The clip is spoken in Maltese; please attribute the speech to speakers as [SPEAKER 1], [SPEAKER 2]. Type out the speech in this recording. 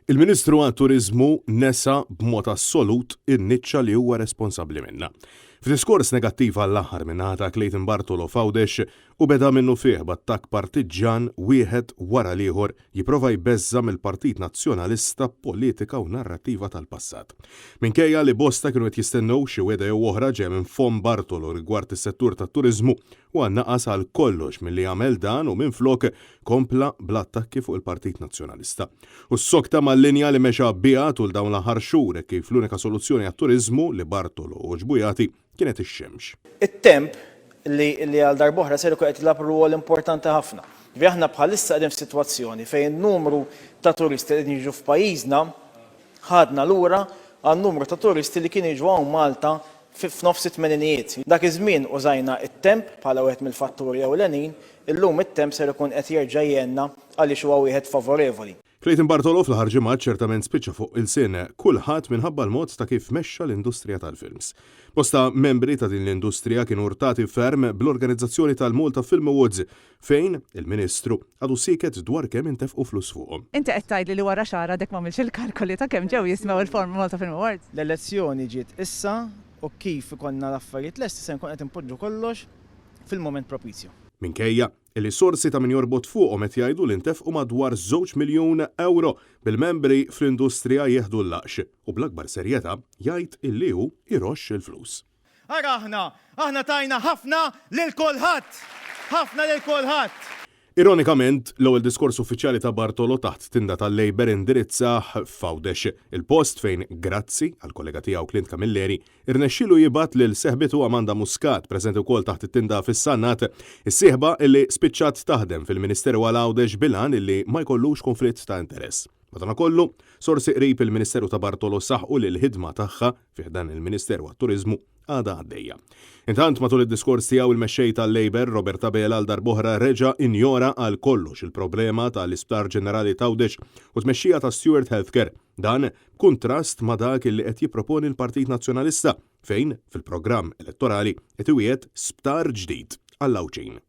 [SPEAKER 1] Il-Ministru għat-Turiżmu nesa b'mod assolut in-niċċa li huwa responsabbli minnha. F'diskors negattiv għall-aħħar min-naħa ta' Clayton Bartolo f'Għawdex, hu beda minnufih b'attakk partiġġjan wieħed wara l-ieħor jipprova jbeżża' mill-Partit Nazzjonalista b'politika u narrattiva tal-passat. Minkejja li bosta kienu qed jistennew xi wegħda jew oħra ġejja minn fomm Bartolo rigward is-settur tat-turiżmu, huwa naqas għal kollox milli jagħmel dan u minflok kompla bl-attakki fuq il-Partit Nazzjonalista. U ssokta mal-linja li mexa biha tul dawn l-aħħar xhur hekk kif l-unika soluzzjoni għat-turiżmu li Bartolo għoġbu jagħti kienet ix-xemx.
[SPEAKER 2] It-temp li li għal darb'oħra ser ikun qed jilgħab rwol importanti ħafna. Ġifieri aħna bħalissa qegħdin f'sitwazzjoni fejn in-numru ta' turisti li qegħdin jiġu f'pajjiżna ħadna lura għan-numru ta' turisti li kienu jiġu hawn Malta f'nofs it-tmeninijiet. Dak iż-żmien użajna t-temp bħala wieħed mill-fatturi ewlenin, illum it-temp ser ikun qed jerġa' jgħinna għaliex huwa wieħed favorevoli.
[SPEAKER 1] Clayton Bartolo fl-aħħar ġimgħat ċertament spiċċa fuq ilsien kulħadd minħabba l-mod ta' kif mexxa l-industrija tal-films. Bosta membri ta' din l-industrija kienu urtati ferm bl-organizzazzjoni tal-Malta Film Awards fejn il-Ministru għadu sieket dwar kemm intefqu flus fuqhom.
[SPEAKER 3] Inti qed tgħidli li wara xahar għadek m'għamiltx il-kalkoli ta' kemm ġew jismew il-Malta Film Awards?
[SPEAKER 2] L-elezzjoni ġiet issa u kif ikollna l-affarijiet lesti se nkun qed inpoġġu kollox fil-mument propizju.
[SPEAKER 1] Minkejja li sorsi ta' min jorbot fuqhom qed jgħidu li ntefqu madwar żewġ miljun ewro, bil-membri fl-industrija jieħdu l-laqx u bl-akbar serjetà jgħid illi hu jroxx il-flus.
[SPEAKER 2] Ara aħna, aħna tajna ħafna lil kulħadd! Ħafna lil kulħadd!
[SPEAKER 1] Ironikament, l-ewwel diskors uffiċjali ta' Bartolo taħt tinda tal-Labour indirizzah f'Għawdex, il-post fejn, grazzi għall-kollega tiegħu Clint Camilleri, irnexxielu jibgħat lil seħbitu Amanda Muscat, preżenti wkoll taħt it-tinda fis-Sannat, is-sieħba illi spiċċat taħdem fil-Ministeru għal Għawdex bil-għan illi ma jkollux kunflitt ta' interess. Madankollu, sorsi qrib il-Ministeru ta' Bartolo saħqu li l-ħidma tagħha fi ħdan il-Ministeru għat-Turiżmu għadha għaddejja. Intant, matul id-diskors tiegħu il-Mexxej tal-Labour, Robert Abela għal darb'oħra reġa' injora għal kollox il-problema tal-Isptar Ġenerali t'Għawdex u t-tmexxija ta' Steward Healthcare. Dan b'kuntrast ma' dak li qed jipproponi l-Partit Nazzjonalista fejn, fil-programm elettorali, qed iwiegħed sptar ġdid għall-Għawdxin.